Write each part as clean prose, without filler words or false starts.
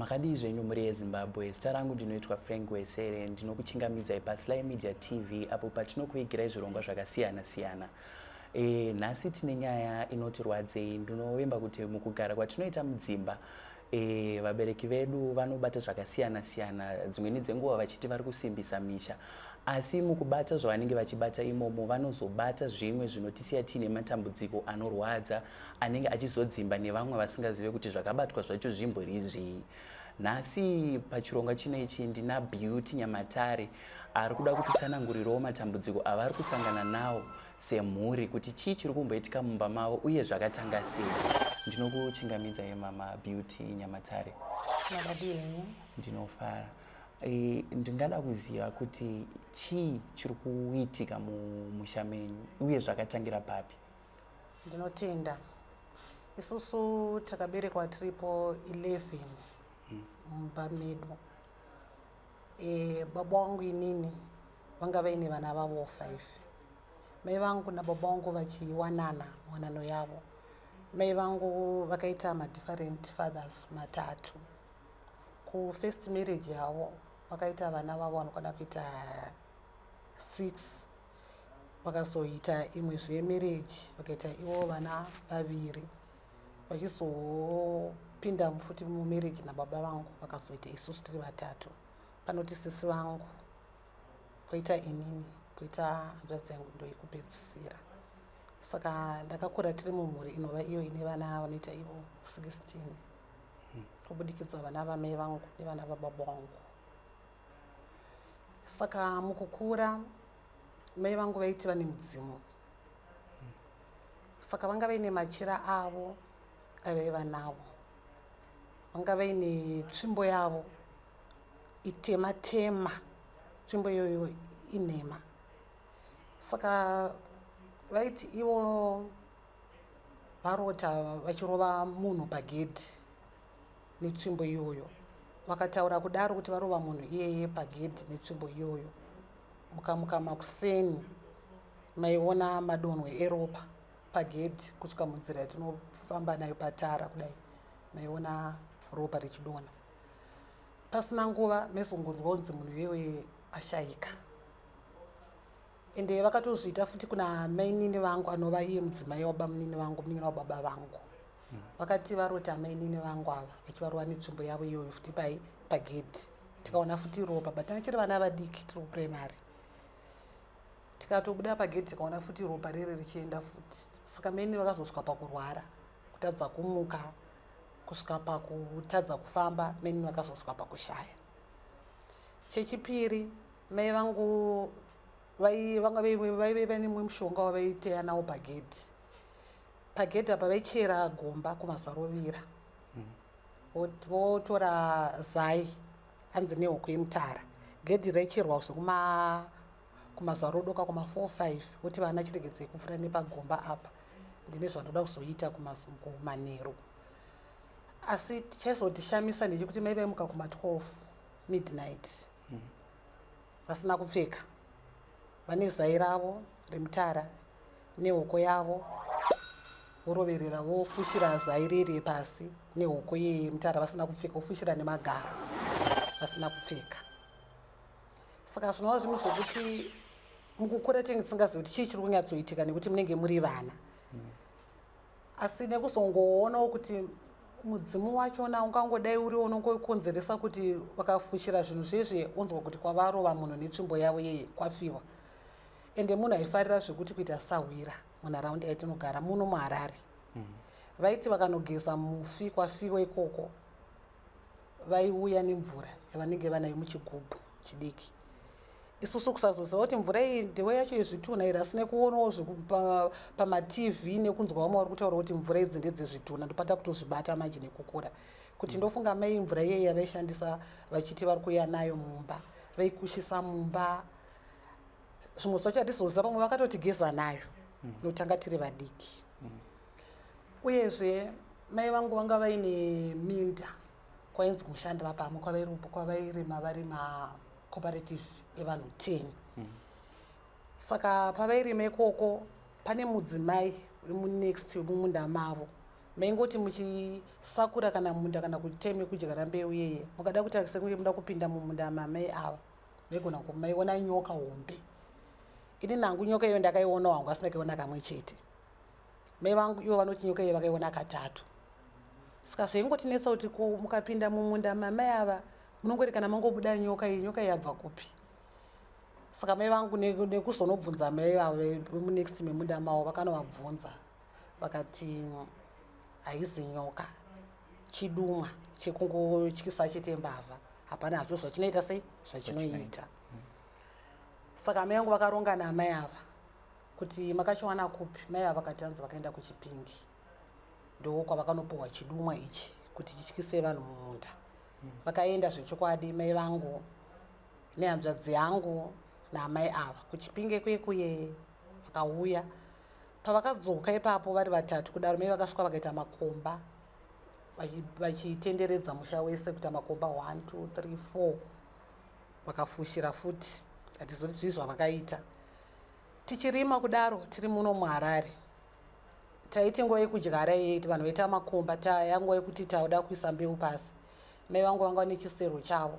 Makadii zvenyu mhuri yeZimbabwe? Zita rangu ndinoitwa Frank Wesere, ndinokuchingamidzai paSly Media TV apo patinokuvigirai zvirongwa zvakasiyana siyana. E, nhasi tine nyaya inotirwadzei. Ndinovimba kuti mukugara kwatinoita mudzimba e, vabereki vedu vanobata zvakasiyana siyana, dzimweni dzenguva vachiti vari kusimbisa misha, asi mukubata zvavanenge vachibata imomo vanozobata zvimwe zvinotisiya tiine matambudziko anorwadza anenge achizodzimba nevamwe vasingazive kuti zvakabatwa zvacho zvimbori zvii. Nhasi pachirongwa chino ichi ndina Beauty Nyamatare ari kuda kutitsanangurirawo matambudziko avari kusangana nawo semhuri, kuti chii chiri kumboitika mumba mavo uye zvakatanga sei. Ndinokuchingamidzai Mama Beauty Nyamatare. Makadii henyu? Ndinofara. E, ndingada kuziva kuti chii chiri kuitika mumusha menyu uye zvakatangira papi? Ndinotenda. Isusu takaberekwa tiripo 11 mumba medu. E, baba vangu inini vanga vaine vana vavo 5. Mai vangu nababa vangu vachiwanana muwanano yavo. Mai vangu vakaita madifferent fathers matatu. Kufirst marriage yavo vakaita vana vavo vanokwana kuita 6. Vakazoita imwezve marriage, vakaita ivo vana vaviri. Vachizopinda futi mumarriage nababa vangu, vakazoita isusu tiri vatatu. Panoti sisi vangu, poita inini, poita hanzvadzi yangu ndoyekupedzisira. Saka ndakakura tiri mumhuri inova iyo ine vana vanoita ivo 16, kubudikidza vana vamai vangu nevana vababa vangu. Saka mukukura mai vangu vaiti vane mudzimu, saka vanga vaine machira avo avaiva nawo, vanga vaine tsvimbo yavo itema tema, tsvimbo iyoyo inhema. Saka vaiti ivo varota vachirova munhu pagedhi netsvimbo iyoyo. Vakataura kudaro kuti varova munhu iyeye pagedhi netsvimbo iyoyo, mukamuka makuseni maiona madonhwe eropa pagedhi kusvika munzira yatinofamba nayo patara kudai, maiona ropa richidonha. Pasina nguva maizongonzwa kunzi munhu iyoye ashayika. Ende vakatozviita futi kuna mainini vangu, anova iye mudzimai wabamunini vangu, munin'ina wababa vangu. Vakati varoti amainini vangu ava vachivarova netsvimbo yavo iyoyo futi pai pagedhi, tikaona futi ropa, but tanga tiri vana vadiki tiri kupuraimary. Tikatobuda pagedhi tikaona futi ropa riri richienda futi. Saka mainini vakazosvika pakurwara, kutadza kumuka, kusvika pakutadza kufamba, mainini vakazosvika pakushaya. Chechipiri, mai vangu vanga vaive vane mumwe mushonga wavaiteya nawo pagedhi. Pagedhi apa vaichera gomba kumazarovira, votora zai hanzi nehuku yemutara. Gedhi raicherwa zvekuma kumazarodoka kuma 4 5, voti vana chiregedzei kupfuura nepagomba apa, ndine zvandoda kuzoita kumanheru. Asi chaizotishamisa ndechekuti mai vaimuka kuma 12 midnight vasina kupfeka, vane zai ravo remutara nehoko yavo, voroverera vofushira zai riri pasi nehoko yemutara vasina kupfeka, vofushira nemagaro vasina kupfeka. Saka zvinova zvinhu zvekuti mukukura tinenge tisingazivi kuti chii chiri kunyatsoitika nekuti munenge muri vana. Asi nekuzongoonawo kuti mudzimu wachona ungangodai uriwo unongokonzeresa kuti vakafushira zvinhu zvezve, onzwa kuti kwavarova munhu netsvimbo yavo yeye kwafiwa. Ende munhu aifarira zvekuti kuita sahwira munharaunda yatinogara muno muHarare. Vaiti vakanogeza mufi kwafiwa ikoko, vaiuya nemvura yavanenge vanayo muchigubhu chidiki. Isusu kusazoziva kuti mvura iyi ndewe yacho yezvitunha here, asi nekuonawo pamatv nekunzwa vamwe vari kutaura kuti mvura idzi ndedzezvitunha, ndopata kutozvibata manje nekukura kuti ndofunga mai mvura iyeye yavaishandisa vachiti vari kuuya nayo mumba, vaikushisa mumba. Zvimwe zvacho hatizoziva, pamwe vakatotigeza nayo nokuti tanga tiri vadiki. Uyezve mai vangu vanga vaine minda kwainzi kumushandira pamwe kwavairima vari macooperative evanhu 10. Saka pavairima ikoko pane mudzimai uri munext wemumunda mavo. Maingoti muchisakura kana munda kana kutime yekudyara mbeu yeye, mukada kuita sekunge muda kupinda mumunda mamai ava, maigona maiona nyoka hombe. Ini nangu nyoka iyo ndakaiona wangu, asina kuiona kamwe chete. Mai vangu ivo vanoti nyoka iyo vakaiona katatu. Saka zvaingotinetsa kuti ko mukapinda mumunda mamai ava, munongori kana mangobuda nyoka iyi, nyoka iyi yabva kupi? Saka mai vangu nekuzonobvunza mai ava vemunext memunda mavo, vakanovabvunza vakati haizi nyoka, chidumwa chekungotyisa chete mbavha, hapana hacho zvachinoita. Sei zvachinoita? Saka mai vangu vakaronga naamai ava kuti makachiwana kupi? Mai ava vakati hanzi vakaenda kuChipingi, ndo kwavakanopiwa chidumwa ichi kuti chityise vanhu mumunda. Vakaenda zvechokwadi mai vangu nehanzvadzi yangu naamai ava kuChipinge kwekuye. Vakauya, pavakadzoka ipapo vari vatatu kudaro, mai vakasvika vakaita makomba vachitenderedza musha wese, kuita makomba 1 2 3 4, vakafushira futi. Hatizoti zvii zvavakaita. Tichirima kudaro tiri muno muHarare, taiti nguva yekudyara iyei vanhu vaita makomba, taya nguva yekuti tauda kuisa mbeu pasi, mai vangu vanga nechisero chavo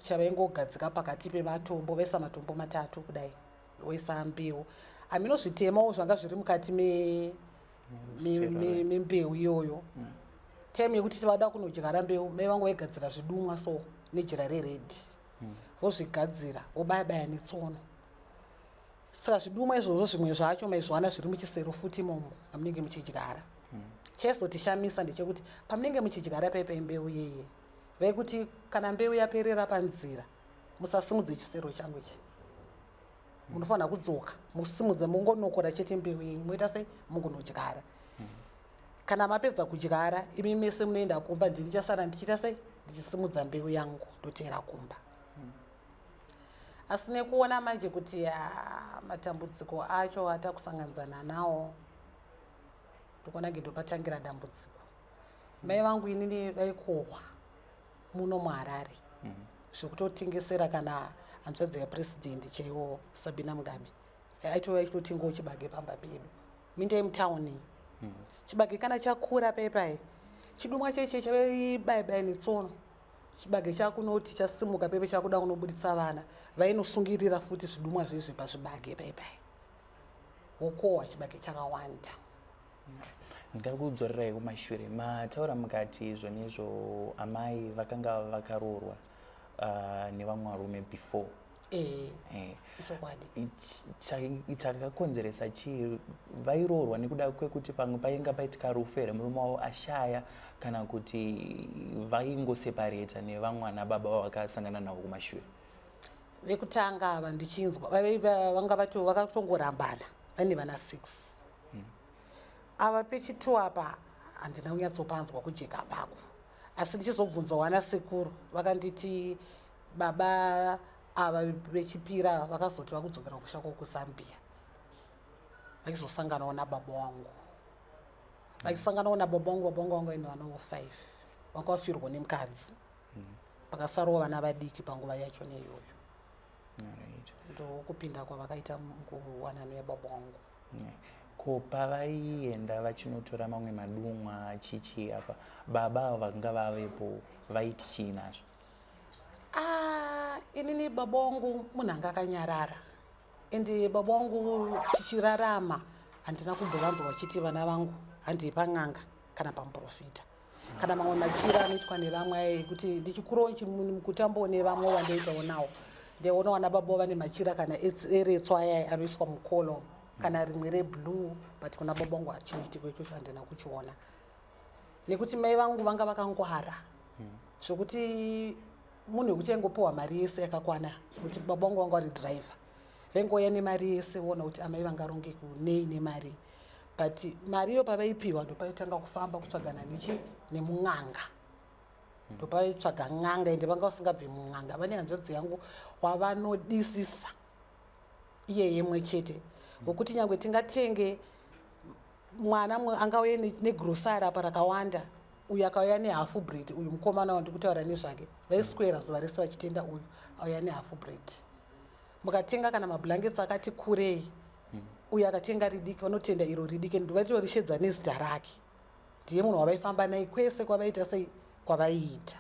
chavaingogadzika pakati pematombo. Vaisa matombo matatu kudai, voisa mbeu. Hamino zvitemawo zvanga zviri mukati membeu iyoyo. Time yekuti vada kunodyara mbeu, mai vangu vaigadzira zvidumwa so nejira rered, vozvigadzira, vobaya baya netsono. Saka zvidumwa izvozvo zvimwe zvacho maizviwana zviri muchisero futi imomo mamunenge muchidyara. Chaizotishamisa ndechekuti pamunenge muchidyara paipai mbeu yeye, vaikuti kana mbeu yaperera panzira, musasimudze chisero changu ichi, munofanira kudzoka musimudze, mungonokora chete mbeu yenyu, moita sei, mungonodyara. Kana mapedza kudyara imi mese munoenda kumba, ndini chasara ndichiita sei, ndichisimudza mbeu yangu ndoteera kumba. Asi nekuona manje kuti ah, matambudziko acho atakusanganidzana nawo, ndikuona nge ndopatangira dambudziko. Mai vangu inini vaikohwa muno muHarare zvekutotengesera kana hanzvadzi yapurezidendi chaiwo, Sabina Mugabe, aitouya achitotengawo chibage pamba pedu, minda yemutauni. Chibage kana chakura paipai, chidumwa cheche chavaibayabaya netsono, chibage chakunoti chasimuka pepe chakuda kunobuditsa vana, vainosungirira futi zvidumwa zvezve pazvibage paipai, wokohwa chibage chakawanda. Ndingakudzorerai kumashure. Mataura mukati izvonizvo amai vakanga vakaroorwa nevamwe varume before. Ee. Ichokwadi. Chakakonzeresa chii? Vairoorwa nekuda kwekuti pamwe painga paitika rufu here, murume wavo ashaya, kana kuti vaingosepareta nevamwe ana baba vavakasangana navo kumashure? Vekutanga ava ndichinzwa vanga vato vakatongorambana vane vana 6. Ava pechitu apa handina kunyatsopanzwa kujeka pako, asi ndichizobvunzawo ana sekuru, vakanditi baba ava vechipira vakazoti vakudzokera kumusha kwavo kuZambia, vachizosanganawo nababa wangu. Vachisanganawo nababa wangu, baba wangu vanga vaine vanawo 5, vanga vafirwa nemukadzi, pakasarawo vana vadiki panguva yacho neiyoyo. Ndokupinda kwavakaita mukuwanano yababa wangu. Ko pavaienda vachinotora mamwe madumwa chichi apa, baba ava vanga vavepo vaiti chii nazvo? Ah, inini baba wangu munhu anga akanyarara, ende baba wangu tichirarama handina kumbovanzwa vachiti vana vangu handei pan'anga kana pamuprofita kana mamwe machira anoitwa nevamwe aya ekuti ndichikurawo mukutambawo nevamwe vandoitawo nawo, ndaiona vana baba vane machira kana eretswa aya anoiswa mucolumn kana rimwe reblue, but kuna baba vangu hachiitiko ichocho, handina kuchiona nekuti mai vangu vanga vakangwara zvekuti munhu wekuti aingopiwa mari yese yakakwana, kuti baba vangu vanga vari driver, vaingouya nemari yese, voona kuti amai vangaronge kunei nemari. But mari iyo pavaipiwa, ndopaitanga kufamba kutsvagana nechi nemun'anga, ndopaitsvaga n'anga. Ende vanga vasingabvi mun'anga, vane hanzvadzi yangu wavanodisisa iyeye mwe chete, wekuti nyange tingatenge mwana angauye negrosari apa rakawanda, uyu akauya nehalf bread, uyu mukomana wandiri kutaura nezvake, vaiswera zuva rese vachitenda uyu auya nehalf bread. Mukatenga kana mablankets akati kurei. Uyo akatenga ridiki, vanotenda iro ridiki, ndovaitorishedza nezita rake. Ndiye munhu wavaifamba naye kwese kwavaita sei kwavaiita.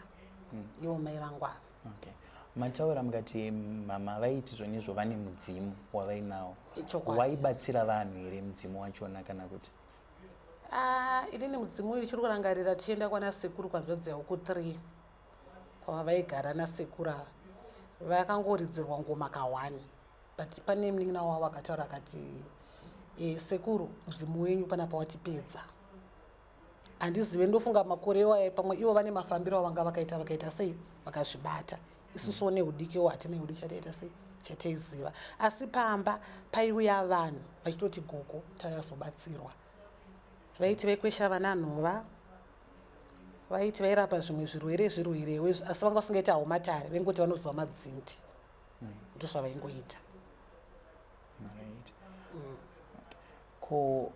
Ivo mai vangu ava. Okay. Mataura mukati mama vaiti zvonizvo vane mudzimu wavainawo. Chokwadi. Waibatsira vanhu here mudzimu wachona kana kuti? Ah, inini mudzimu uyu ndichiri kurangarira tichienda kwana sekuru kwanzvadzi yavo ku3 kwava vaigara nasekuru ava, vakangoridzirwa ngoma ka1, but pane munin'ina wavo akataura akati, "Sekuru, mudzimu wenyu panapa watipedza." Handizive, ndofunga makore iwayo pamwe ivo vane mafambiro avanga vakaita, vakaita sei, vakazvibata. Isusuwo neudikiwo hatina udu chataita sei chataiziva, asi pamba paiuya vanhu vachitoti, "Gogo, tauyazobatsirwa." Vaiti vaikwesha vana nhova, vaiti vairapa zvimwe zvirwere zvirwerewo, asi vanga vasingaiti hawo matare, vaingoti vanoziva madzindi, ndozvavaingoita. Alright. Ko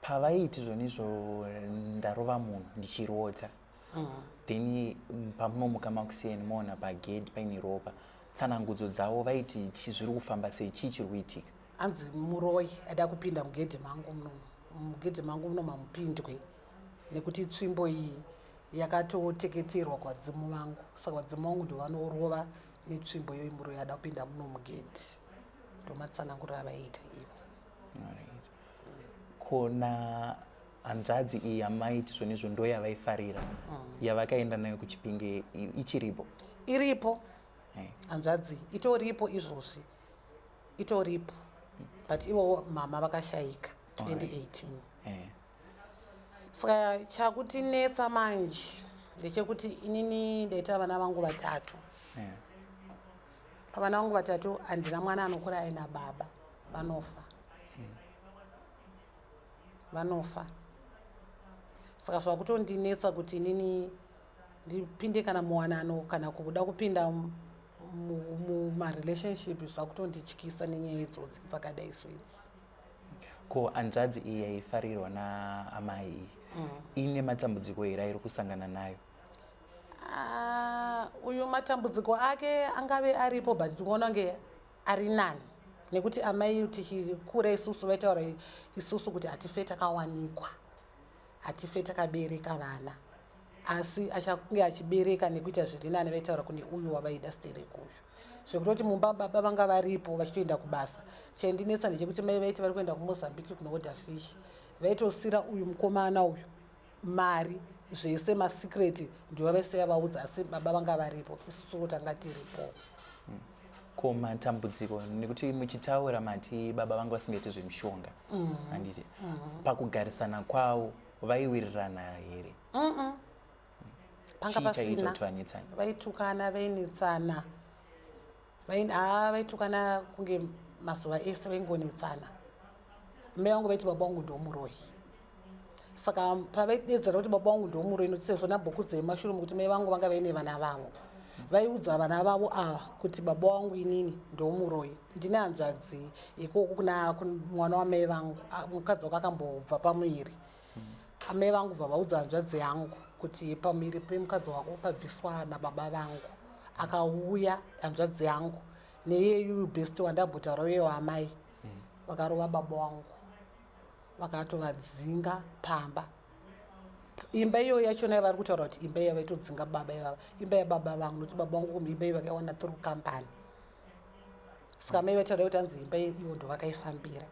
pavaiti zvonizvo, "Ndarova munhu ndichirota," then pamunomuka makuseni moona pagedhi paine ropa, tsanangudzo dzavo vaiti zviri kufamba sei? Chii chiri kuitika? Hanzi muroi ada kupinda mugedhi mangu muno. Mugedhi mangu muno mamupindwe nekuti tsvimbo iyi yakatoteketerwa kwadzimu vangu, saka vadzimu vangu ndovanorova netsvimbo iyoyi muroi ada kupinda muno mugedhi. Ndomatsananguriro avaiita ivo. Alright. Ko na hanzvadzi iyi yamaiti zvonizvo ndo yavaifarira, yavakaenda nayo kuChipinge, ichiripo? Iripo. Eh. Hanzvadzi itoripo izvozvi, itoripo, but ivowo mama vakashayika 2018. Saka chakutinetsa manje ndechekuti inini ndaita vana vangu vatatu. Pavana vangu vatatu handina mwana anokura aina baba, vanofa, vanofa. Saka zvakutondinetsa kuti inini ndipinde kana muwanano kana kuda kupinda mumarelationship, zvakutondityisa nenyaya idzodzi dzakadai so idzi. Ko hanzvadzi iyi yaifarirwa naamai iyi ine matambudziko here airi kusangana nayo? Ah, uyu matambudziko ake angave aripo, but tinoona kunge ari nani nekuti amai tichikura isusu vaitaura isusu kuti hatife takawanikwa, hatife takabereka vana, asi achange achibereka nekuita zviri nani. Vaitaura kune uyu wavaida stereki uyu, zvekutoti mumba baba vanga varipo vachitoenda kubasa. Chaindinetsa ndechekuti mai vaiti vari kuenda kuMozambique kunoodha fish, vaitosira uyu mukomana uyu mari, zvese masecret ndivo vaisiya vaudza, asi baba vanga varipo, isusuwo tanga tiripo. Ko matambudziko, nekuti muchitaura mati baba vanga vasingaiti zvemishonga, handiti? Pakugarisana kwavo vaiwirirana here? Panga Chii chaiita pasina. kuti vanetsane? Vaitukana, vainetsana. Haa, vaitukana kunge mazuva ese, vaingonetsana. Mai vangu vaiti baba vangu ndomuroyi, saka pavaidedzera kuti baba vangu ndomuroyi, nokuti sezvo nambokudza mashure mukuti mai vangu vanga vaine vana vavo, vaiudza vana vavo ava kuti baba vangu inini ndomuroyi. Ndine hanzvadzi ikoko kuna mwana wamai vangu, mukadzi wako akambobva pamuviri. Amai vangu bva vaudza hanzvadzi yangu kuti pamuviri pemukadzi wako pabviswa nababa vangu. Akauya hanzvadzi yangu neyeyu best wandambotaura uye waamai, vakarova baba vangu, vakatovadzinga pamba. Imba iyoyo yachona yavari kutaura kuti imba iya vaitodzinga baba ivava, imba yababa vangu, nokuti baba vangu imba iyi vakaiwana through company. Saka mai vataura kuti hanzi imba ivo ndo vakaifambira.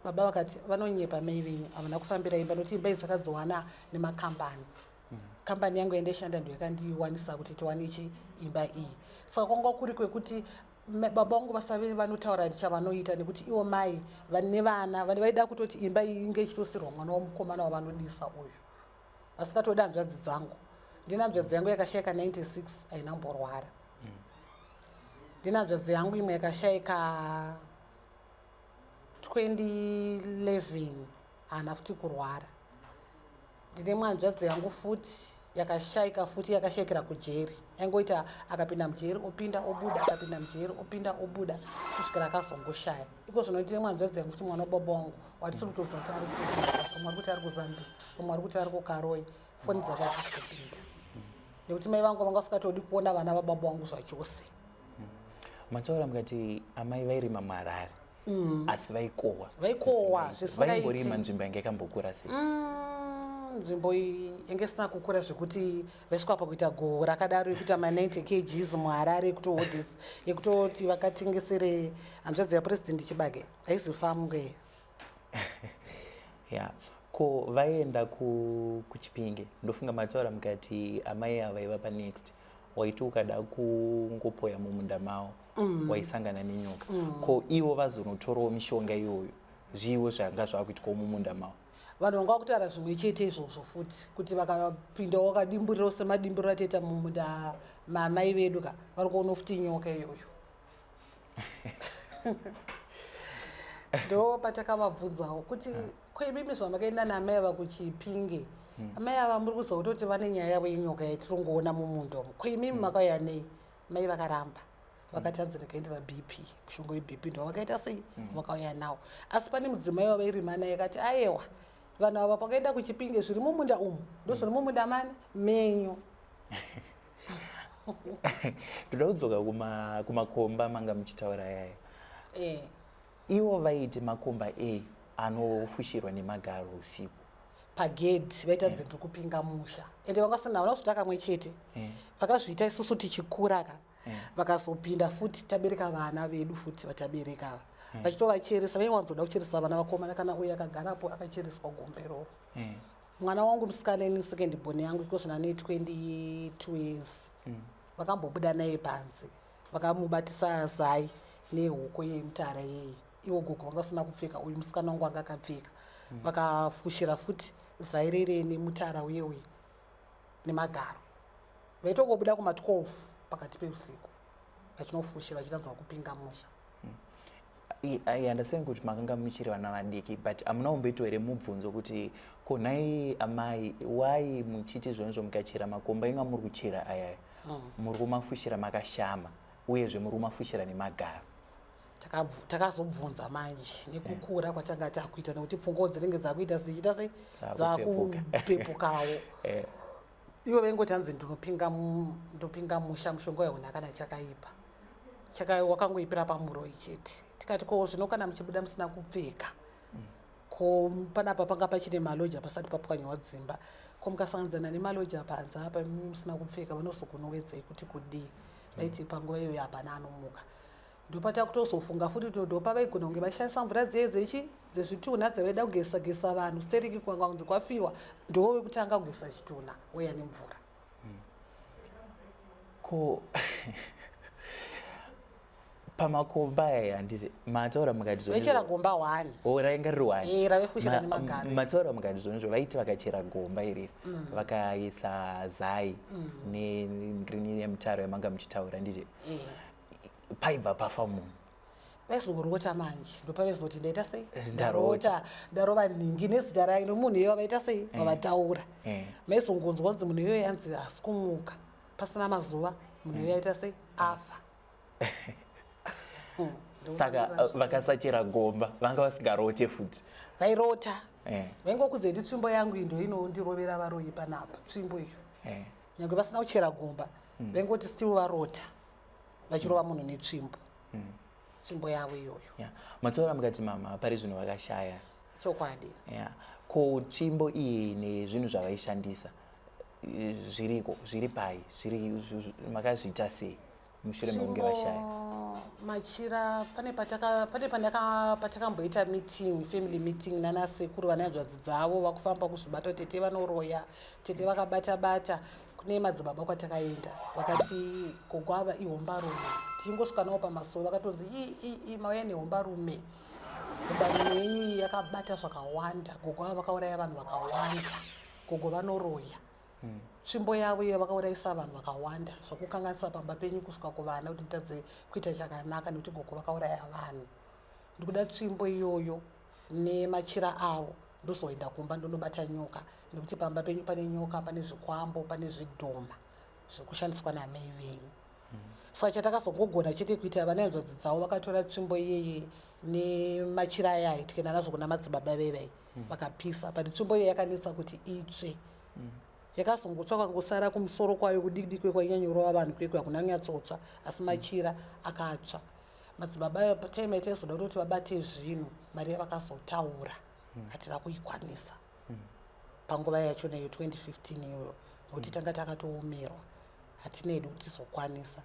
Baba vakati vanonyepa mai venyu, havana kufambira imba nokuti imba idzi dzakadziwana nemakambani. Kambani yangu yandaishanda ndo yakandiwanisa kuti tiwane chi imba iyi. Saka kwanga kuri kwekuti baba vangu vasave vanotaura chavanoita, nekuti ivo mai vane vana vaida kutoti imba iyi inge ichitosirwa mwana womukomana wavanodisa uyu, vasingatodi hanzvadzi dzangu. Ndine hanzvadzi yangu yakashayika 96, haina kumborwara. Ndine hanzvadzi yangu imwe yakashayika 2011, haana futi kurwara. Ndine mwanzvadzi yangu futi yakashayika futi, yakashayikira kujeri. Aingoita akapinda mujeri opinda obuda, akapinda mujeri opinda obuda, kusvikira akazongoshaya. Iko zvino ndine mwanzvadzi yangu futi, mwana wababa wangu, watisiri kutoziva kuti ari kutoa. Vamwe vari kuti ari kuZambia, vamwe vari kuti ari kuKaroi. Foni dzake hadzisi kupinda nekuti mai vangu vanga vasingatodi kuona vana vababa vangu zvachose. Mataura mukati amai vairima muHarare. Asi vaikohwa. Vaikohwa zvisingaiti. Vaimborima nzvimbo yange yakambokura sei? Nzvimbo iyi yange isina kukura zvekuti vaisvika pakuita goho rakadaro yekuita ma90 kgs muHarare, yekutohodhesa, yekutoti vakatengesere hanzvadzi yapurezidendi chibage. Haizi famu ngeyo. Ya, ko vaenda kuChipinge, ndofunga mataura mukati amai ava vaiva panext, waiti ukada kungopoya mumunda mavo waisangana nenyoka. Ko ivo vazonotorawo mishonga iyoyo, zviiwo zvanga zvakuitwawo mumunda mavo? Vanhu vanga vakutaura zvimwe chete izvozvo futi, kuti vakapindawo vakadimburirawo semadimburiro atoita mumunda mamai vedu ka, vari kuona futi nyoka iyoyo. Ndo patakavabvunzawo kuti, ko imimi zvamakaenda naamai ava kuChipinge, amai ava muri kuziva kutoti vane nyaya yavo yenyoka yatirongoona mumunda umu, ko imimi makauya nei? Mai vakaramba, vakati hanzi ndakaendera BP, mushonga weBP ndo vakaita sei, vakauya nawo. Asi pane mudzimai wavairima naye akati ayewa, vanhu ava pakaenda kuChipinge, zviri mumunda umu ndo zviri mumunda mani menyu. Ndoda kudzoka kumakomba manga muchitaura yaya. Ivo vaiti makomba ei anofushirwa nemagaro usiku? Pagedhi vaita ndiri kupinga musha, ende vanga vasina, havana kuzviita kamwe chete. Vakazviita isusu tichikura ka, vakazopinda futi tabereka vana vedu futi, vatabereka ava vachitovacheresa. Vaiwanzoda kucheresa vana vakomana. Kana uyu akagarapo akachereswa gombe iroro. Mwana wangu musikana, ini second born yangu, iko zvino ane 22 years, vakambobuda naye panze, vakamubatisa zai nehoko yemutara yeye. Ivo gogo vanga vasina kupfeka, uyu musikana wangu anga akapfeka. Vakafushira futi zai rere nemutara uye uye nemagaro. Vaitongobuda kuma12 pakati peusiku vachinofushira, vachitanzwa kupinga musha. I understand kuti makanga muchiri vana vadiki, but hamuna kumboitawo here mubvunzo kuti, ko nhai amai, why muchiti zvonizvo mukachera makomba inga muri kuchera ayaya, muri kumafushira makashama, uyezve muri kumafushira nemagaro? Takazobvunza manje nekukura kwatanga takuita, nekuti pfungwawo dzinenge dzakuita dzichiita sei, Dzakupepuka. Dzakupepukawo. Ivo vaingoti hanzi ndinopinga ndopinga musha, mushonga waihuna kana chakaipa chaka wakangoipira pamuroi chete. Tikati, ko zvino kana muchibuda musina kupfeka, ko panapa panga pachine maloja pasati papwanyiwa dzimba, ko mukasanganidzana nemaloja panze apa imi musina kupfeka, vanozokunowedzai kuti kudii? Vaiti panguva iyoyo hapana anomuka. Ndopatakutozofunga futi kuti ndopa vaigona kunge vashandisa mvura dziye dzechi dzezvitunha dzavaida kugesa gesa vanhu steriki. Kwanga kunzi kwafiwa, ndo wekutanga kugesa chitunha woya nemvura. Ko pamakomba aya, handiti mataura mukati vechera gomba one? O, rainga riri one? Eh, ravafushira nemagaro. Mataura mukati zvonizvo vaiti vakachera gomba iriri, vakaisa zai negreen yemutaro yamanga muchitaura, nditi paibva pafa munhu? Vaizongorota manje, ndopavaizoti ndaita sei, Ndarota. Ndarota ndarova nhingi nezita rake nomunhu iye vavaita sei, vavataura. Maizongonzwa kunzi munhu iyoyo anzi hasi kumuka. Pasina mazuva munhu iyoyo aita sei, afa. Saka vakasachera gomba vanga vasingarote futi? Vairota. Vaingokudza kuti tsvimbo yangu iyi ndo inondirovera varoyi panapa, tsvimbo iyo. Nyange vasina kuchera gomba, vaingoti still varota vachirova munhu netsvimbo, tsvimbo yavo iyoyo. Yeah. Mataura mukati mama pari zvino vakashaya. Chokwadi. Yeah. Ko tsvimbo iyi nezvinhu zvavaishandisa zviriko, zviri pai, zviri makazviita sei mushure mekunge vashaya? Machira, pane pataka pane pandaka patakamboita meeting, family meeting nana sekuru, vana hanzvadzi dzavo vakufamba kuzvibata, tete vanoroya, tete vakabata bata. Kune madzibaba kwatakaenda, vakati gogo ava ihombarume. Tichingosvika navo pamasoro, vakatonzi, i i i, mauya nehombarume, hombarume yenyu iyi yakabata zvakawanda. Gogo ava vakauraya vanhu vakawanda, gogo vanoroya, tsvimbo yavo iyo vakaurayisa vanhu vakawanda, zvakukanganisa pamba penyu kusvika kuvana kuti mutadze kuita chakanaka, nekuti gogo vakauraya vanhu. Ndikuda tsvimbo iyoyo nemachira avo, ndozoenda kumba ndonobata nyoka, nekuti pamba penyu pane nyoka, pane zvikwambo, pane zvidhoma zvekushandiswa namai venyu. Saka chatakazongogona chete kuita, vana hanzvadzi dzavo vakatora tsvimbo iyeye nemachira aya, tikaenda nazvo kuna madzibaba vevai, vakapisa. But tsvimbo iyoyo yakanetsa kuti itsve. Yakazongotsva kwangosara kumusoro kwayo kudiki diki, kwainyanyorova vanhu kwekwe, hakuna kunyatsotsva, asi machira akatsva. Madzibaba time yataizoda kutoti vabate zvinhu, mari yavakazotaura hatina kuikwanisa panguva yachona iyo 2015 iyoyo, nokuti tanga takatoomerwa, hatina hedu kuti tizokwanisa.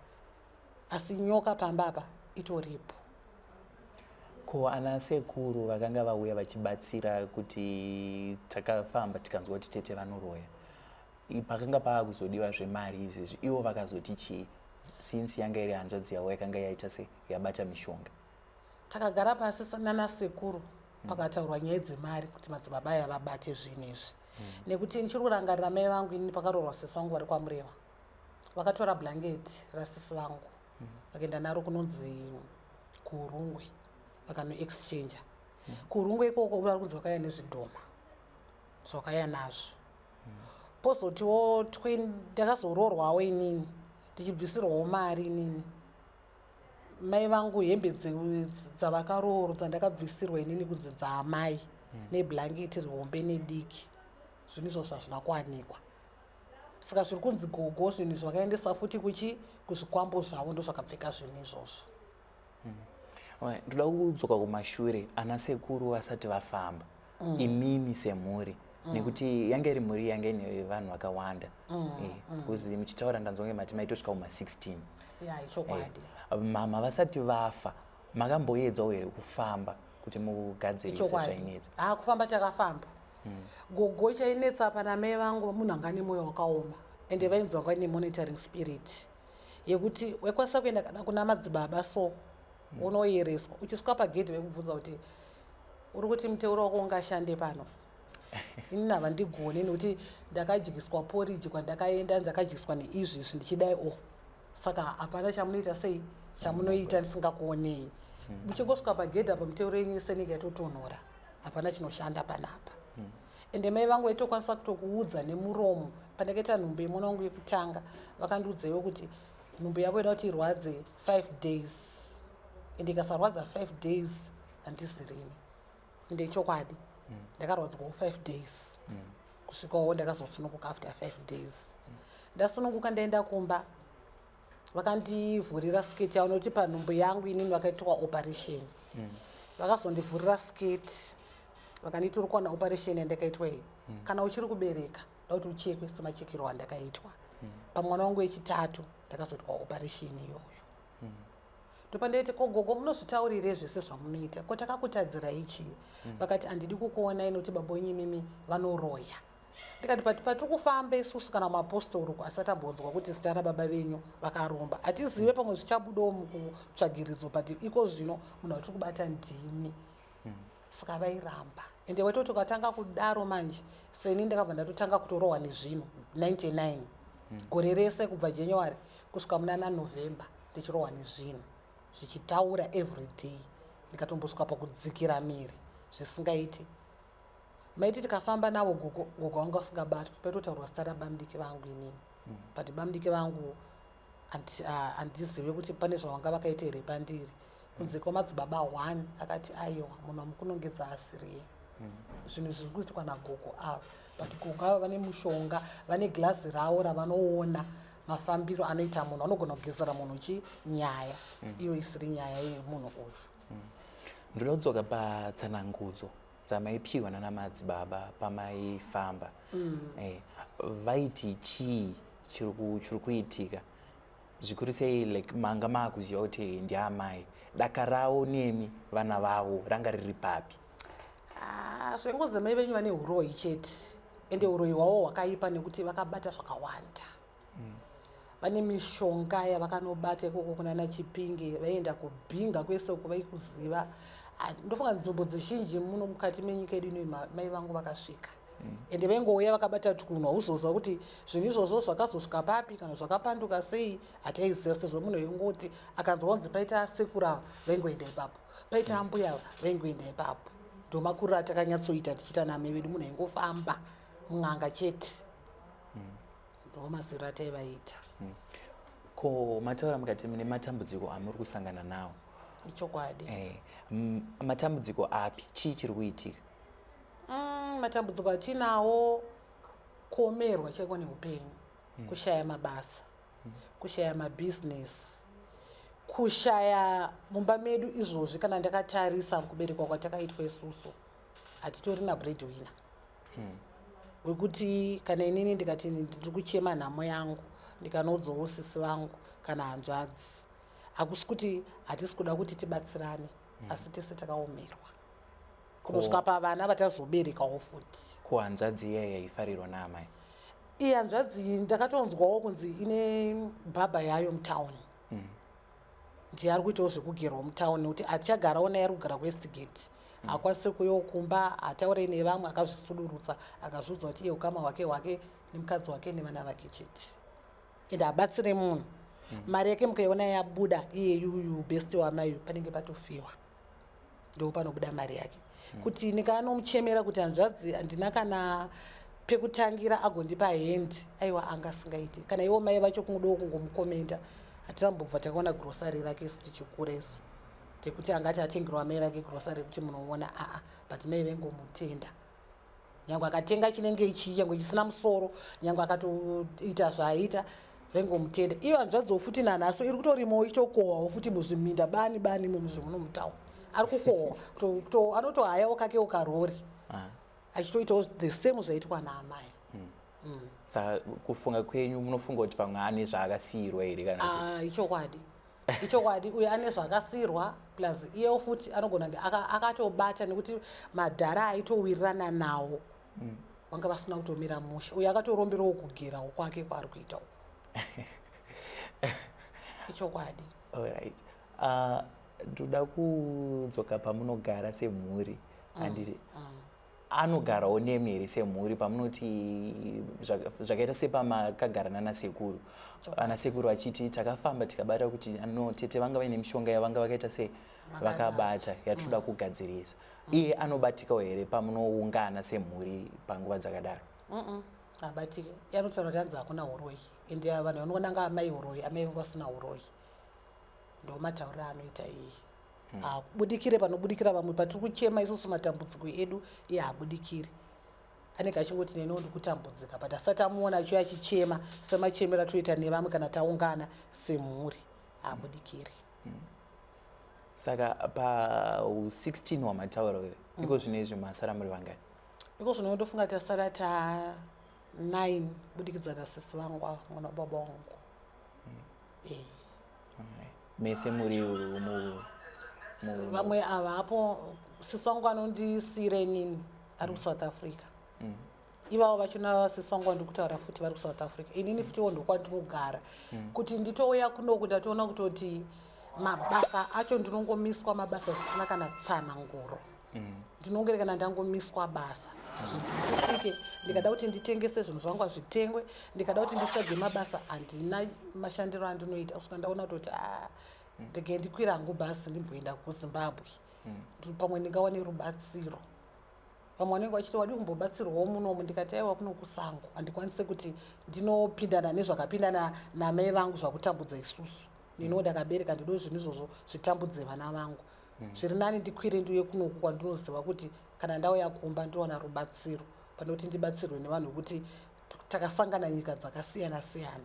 Asi nyoka pamba apa itoripo. Ko ana sekuru vakanga vauya vachibatsira kuti takafamba tikanzwa kuti tete vanoroya, pakanga paakuzodiwa zvemari izvezvi, ivo vakazoti chii, since yanga iri hanzvadzi yavo yakanga yaita se yabata mishonga? Takagara pasi nana sekuru, pakataurwa nyaya dzemari kuti madzibaba aya vabate zvinhu izvi, nekuti ndichiri kurangarira mai vangu inini pakaroorwa sisi vangu vari kwaMurewa, vakatora bhurangeti rasisi vangu, vakaenda naro kunonzi kuUrungwe, vakanoexchange kuUrungwe ikoko. Vari kunzi vakauya nezvidhoma zvakauya nazvo. Pozotiwo ndakazoroorwawo inini, ndichibvisirwawo mari inini mai vangu, hembe dzavakarooro dzandakabvisirwa inini kunzi dzaamai, nebhurangeti rihombe nediki. Zvinhu izvozvo hazvina kuwanikwa. Saka zviri kunzi gogo zvinhu izvi vakaendesa futi kuchi kuzvikwambo zvavo, ndo zvakapfeka zvinhu izvozvo. Alright, ndoda kudzoka kumashure, ana sekuru vasati vafamba, imimi semhuri, nekuti yange iri mhuri yange ine vanhu vakawanda, because muchitaura ndanzwa kunge mati maitosvika kuma-16. Ya, ichokwadi. Mama vasati vafa, makamboedzawo here kufamba kuti mugadzirise Ichokwadi. zvainetsa? Ha, kufamba takafamba. Gogo chainetsa pana mai vangu, munhu anga ane mwoyo wakaoma, ende vainzi vanga ine monitoring spirit yekuti waikwanisa kuenda kana kuna madzibaba so unoyereswa, uchisvika pagedhi vaikubvunza kuti uri kuti muteuro wako ungashande pano? Inini havandigoni nekuti ndakadyiswa poriji kwandakaenda, ndakadyiswa neizvi izvi ndichidai o, saka hapana chamunoita sei, chamunoita ndisingakuonei. Muchingosvika pagedhi apa, miteuro yenyu yese inenge yatotonhora, hapana chinoshanda panapa. Ende mai vangu vaitokwanisa kutokuudza nemuromo. Pandakaita nhumbu yemwana wangu yekutanga, vakandiudzaiwo kuti nhumbu yako ida kuti irwadze 5 days, ende ikasarwadza 5 days handizirini. Ende chokwadi ndakarwadzwawo 5 days, kusvikawo ndakazosununguka. After 5 days ndasununguka, ndaenda kumba, vakandivhurira sketi yavo, nokuti panhumbu yangu inini vakaitwa operation. Vakazondivhurira sketi, vakanditi uri kuwana operation yandakaitwa iyi, kana uchiri kubereka da kuti uchekwe semachekero andakaitwa pamwana wangu wechitatu. Ndakazoitwa operation iyoyo. Ndopandaiti, "Ko gogo, munozvitaurire zvese zvamunoita, ko takakutadzirai chii?" Vakati, "Handidi kukuonai nokuti baba wenyu imimi vanoroya." Ndikati, "Pati patiri kufamba isusu kana mapostori uku, asati ambonzwa kuti zita rababa venyu vakaromba. Hatizive, pamwe zvichabudawo mukutsvagiridzo, but iko zvino munhu watiri kubata ndimi." Saka vairamba, ende waitoti ukatanga kudaro manje, seni ndakabva ndatotanga kutorohwa nezvinhu 99, gore rese kubva January kusvika muna naNovember, ndichirohwa nezvinhu zvichitaura every day. Ndikatombosvika pakudzikira miri zvisingaiti. Maiti tikafamba navo gogo, gogo vanga vasingabatwi, paitotaurwa zita rabamudiki vangu inini. But bamudiki vangu handizive kuti pane zvavanga vakaita here pandiri, kunze kwamadzibaba one akati, "Aiwa, munhu wamukunongedza asiriye. Zvinhu zviri kuitwa nagogo ava." But gogo ava vane mushonga, vane girazi ravo ravanoona mafambiro anoita munhu. Vanogona kugezera munhu chi nyaya iyo isiri nyaya yemunhu uyu. Ndoda kudzoka patsanangudzo dzamaipiwa nana madzibaba pamaifamba. Vaiti chii chiri kuitika zvikuru sei, like manga maakuziva kuti ndiamai, daka ravo nemi vana vavo ranga riri papi? Ah, zvengozi mai venyu vane uroyi chete, ende uroyi hwavo hwakaipa nekuti vakabata zvakawanda. Vane mishonga yavakanobata ikoko kunana Chipinge, vaienda kuBhinga kwese uko vaikuziva. Ah, ndofunga nzvimbo dzizhinji muno mukati menyika yedu ino mai vangu vakasvika, ende vaingouya vakabata twunhu. Hauzoziva kuti zvinhu izvozvo zvakazosvika papi kana zvakapanduka sei, hataiziva, sezvo munhu aingoti akanzwa kunzi paita sekuru ava, vaingoenda ipapo, paita ambuya ava, vaingoenda ipapo. Ndo makuriro atakanyatsoita tichiita namai vedu, munhu aingofamba mun'anga chete, ndo maziro ataivaita. Ko mataura mukati mune matambudziko amuri kusangana nawo. Ichokwadi. Matambudziko api? Chii chiri kuitika? Matambudziko atinawo kuomerwa chaiko neupenyu, kushaya mabasa, kushaya mabhizinesi. Kushaya mumba medu izvozvi, kana ndakatarisa kuberekwa kwatakaitwa isusu, hatitorina breadwinner wekuti kana inini ndikati ndiri kuchema nhamo yangu, ndikanoudzawo sisi vangu kana hanzvadzi. Hakusi kuti hatisi kuda kuti tibatsirane, asi tese takaomerwa kunosvika pavana vatazoberekawo futi. Ko hanzvadzi iya yaifarirwa naamai? Iyi hanzvadzi ndakatonzwawo kunzi ine bhabha yayo mutauni, ndiye ari kuitawo zvekugerwa mutauni, nekuti atichagarawo naye, ari kugara kuWestgate. Hakwanisi kuuyawo kumba, hataurei nevamwe, akazvisudurutsa, akazviudza kuti iye ukama hwake hwake nemukadzi wake nevana vake chete, ende habatsire munhu. Mari yake mukaiona yabuda, iyeyuyu best wamaiyu, panenge patofiwa, ndo panobuda mari yake. Kuti ndikanomuchemera kuti hanzvadzi handina kana pekutangira, agondipa hand, aiwa, anga asingaiti. Kana iwo mai vacho kungodawo kungomukomenda, hatirambobva takaona grocery rake isu tichikura isu, rekuti angati atengerwa mai vake grocery rekuti munoona aa, but mai vaingomutenda nyange akatenga chinenge ichi, nyange chisina musoro, nyange akatoita zvaaita, vaingomutenda. Iyo hanzvadziwo futi nanhaso iri kutorimawo, ichitokohwawo futi muzviminda bani bani imomo zvemuno mutauni, ari kukohwa, anotohayawo kakewo karori, achitoitawo the same zvaitwa naamai. Saka kufunga kwenyu, munofunga kuti pamwe ane zvaakasiyirwa here kana kuti? Ah, ichokwadi, ichokwadi, uyo ane zvaakasiyirwa, plus iyewo futi anogona kunge akatobata, nekuti madhara aitowirirana nawo vanga vasina kutomira mushe. Uyo akatoromberawo kugerawo kwake kwaari kuita uko, ichokwadi. Alright, ndoda kudzoka pamunogara semhuri, handiti? Anogarawo nemi here semhuri pamunoti zvakaita sepamakagara nanasekuru, anasekuru vachiti takafamba tikabata kuti no, tete vanga vaine mishonga yavanga vakaita sei, vakabata, yatinoda kugadzirisa? Iye anobatikawo here pamunoungana semhuri panguva dzakadaro? Habatiki. Anotaura kuti hanzi hakuna uroyi, ende vanhu vanoona nga amai uroyi, amai vangu vasina uroyi. Ndo matauriro anoita iye. Habudikire panobudikira vamwe patiri kuchema isusu matambudziko edu, iye haabudikiri. Anenge achingoti neniwo ndikutambudzika, but asati amuona achiuya achichema semachemero atoita nevamwe kana taungana semhuri, haabudikiri. Saka pa16 wamataura iko zvino izvi, masara muri vangani? Iko zvino ndofunga tasara ta 9, kubudikidza nasisi vangu ava, mwana wababa wangu. Eh. Mese muri Vamwe avapo. Sisi vangu anondisiyira inini ari kuSouth Africa. Ivavo vachona sisi vangu vandiri kutaura futi vari kuSouth Africa, inini futiwo ndokwandinogara. Kuti nditouya kunoku, ndatoona kutoti mabasa acho ndinongomiswa mabasa zvisina kana tsananguro. Ndinongere kana ndangomiswa basa, zvinzwisisike. Ndikada kuti nditengese zvinhu zvangu, hazvitengwe. Ndikada kuti nditsvage mabasa, handina mashandiro andinoita, kusvika ndaona kutoti a, ndege ndikwira hangu bhasi ndimboenda kuZimbabwe, pamwe ndingawane rubatsiro. Vamwe vanenge vachiti wadi kumbobatsirwawo munomu, ndikati aiwa, kuno kusango handikwanise kuti ndinopindana nezvakapindana namai vangu zvakutambudza isusu. Niniwo ndakabereka, ndido zvinhu izvozvo zvitambudze vana vangu. Zviri nani ndikwire ndiuye kunoku kwandinoziva kuti kana ndauya kumba ndinowana rubatsiro, pane kuti ndibatsirwe nevanhu vekuti takasangana nyika dzakasiyana siyana.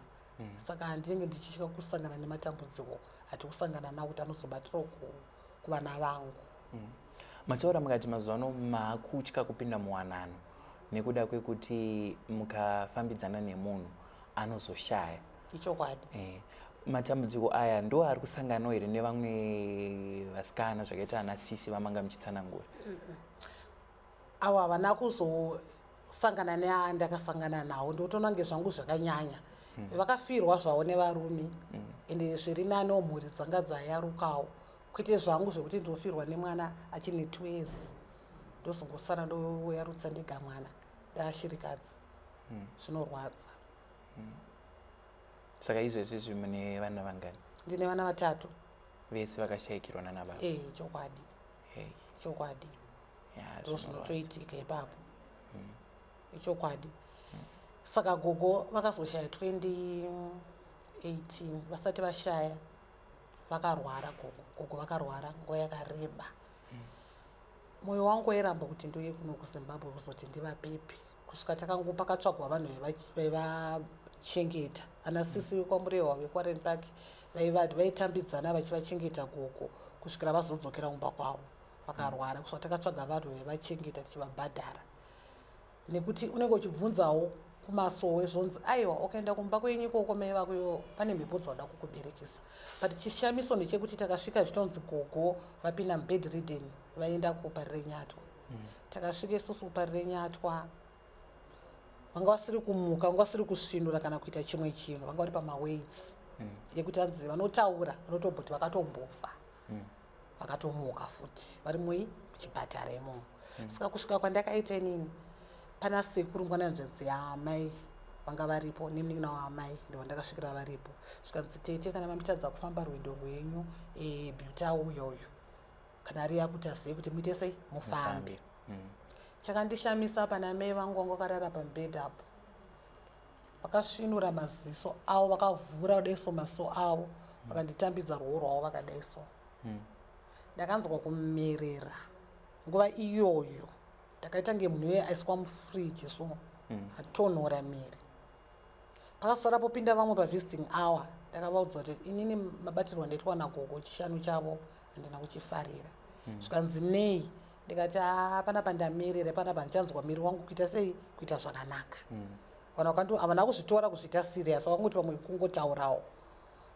Saka handinenge ndichitya kusangana nematambudziko ati kusangana nawo kuti anozobatirawo kuvana vangu. Mataura mukati mazuva ano maakutya kupinda muwanano nekuda kwekuti mukafambidzana nemunhu anozoshaya. Ichokwadi. Matambudziko aya ndo ari kusanganawo here nevamwe vasikana zvakaita ana sisi vamanga muchitsanangura? Avo havana kuzosangana neandakasangana nawo, ndotoona kunge zvangu zvakanyanya. Vakafirwa zvavo nevarume, ende zviri naniwo, mhuri dzanga dzayarukawo, kwete zvangu zvekuti ndinofirwa nemwana achine 2 years, ndozongosara ndoyarutsa ndega mwana ndaashirikadzi. Zvinorwadza. Saka izvezvi izvi mune vana vangani? Ndine vana vatatu. Vese vakashayikirwa nana baba? E, chokwadi. Hey. Chokwadi. Ya, ndo zvinorwadza. Zvinotoitika ipapo, ichokwadi. Saka gogo vakazoshaya 2018. Vasati vashaya vakarwara gogo. Gogo vakarwara nguva yakareba. Mwoyo wangu wairamba kuti ndiuye kuno kuZimbabwe kuzoti ndivapepe, kusvika takango pakatsvagwa vanhu vaivachengeta, ana sisi vekwaMurehwa, vekwaRen Park. Vaitambidzana vachivachengeta gogo kusvikira vazodzokera kumba kwavo vakarwara, kusvika takatsvaga vanhu vaivachengeta tichivabhadhara, nekuti unenge uchibvunzawo kumasowe, zvonzi aiwa, ukaenda kumba kwenyu ikoko mai vakuyo pane mhepo dzauda kukuberekesa. But chishamiso ndechekuti takasvika zvitonzi gogo vapinda mubedridden, vaenda kuParirenyatwa. Takasvika isusu kuParirenyatwa, vanga vasiri kumuka, vanga vasiri kusvinura kana kuita chimwe chinhu, vanga vari pamaweights yekuti hanzi vanotaura vanotomboti vakatombofa. Vakatomuka futi vari mui muchipatara imomo. Saka kusvika kwandakaita inini, pana sekuru ngwananzvenzi yaamai vanga varipo nemunin'ina waamai, ndo ndakasvikira varipo. Zvikanzi, "Tete, kana mamitadza kufamba rwendo rwenyu, Beauty uyoyo kana ari yakuti azive kuti muite sei, mufambe." Chakandishamisa, pana mai vangu vanga vakarara pamubhedha apo, vakasvinura maziso avo, vakavhura kudaiso maziso avo, vakanditambidza ruoko rwavo vakadaiso. Ndakanzwa kumerera nguva iyoyo, ndakaita nge munhu iye aiswa mufriji so. Atonhora miri. Pakasara popinda vamwe pavisiting hour, ndakavaudza kuti inini mabatirwa ndaitwa nagogo chishanu chavo handina kuchifarira. Zvikanzi, "Nei?" Ndikati, "A, panapa ndamerera, panapa ndichanzwa miri wangu kuita sei, kuita zvakanaka." Vanhu havana kuzvitora kuzviita serious, vakangoti pamwe kungotaurawo.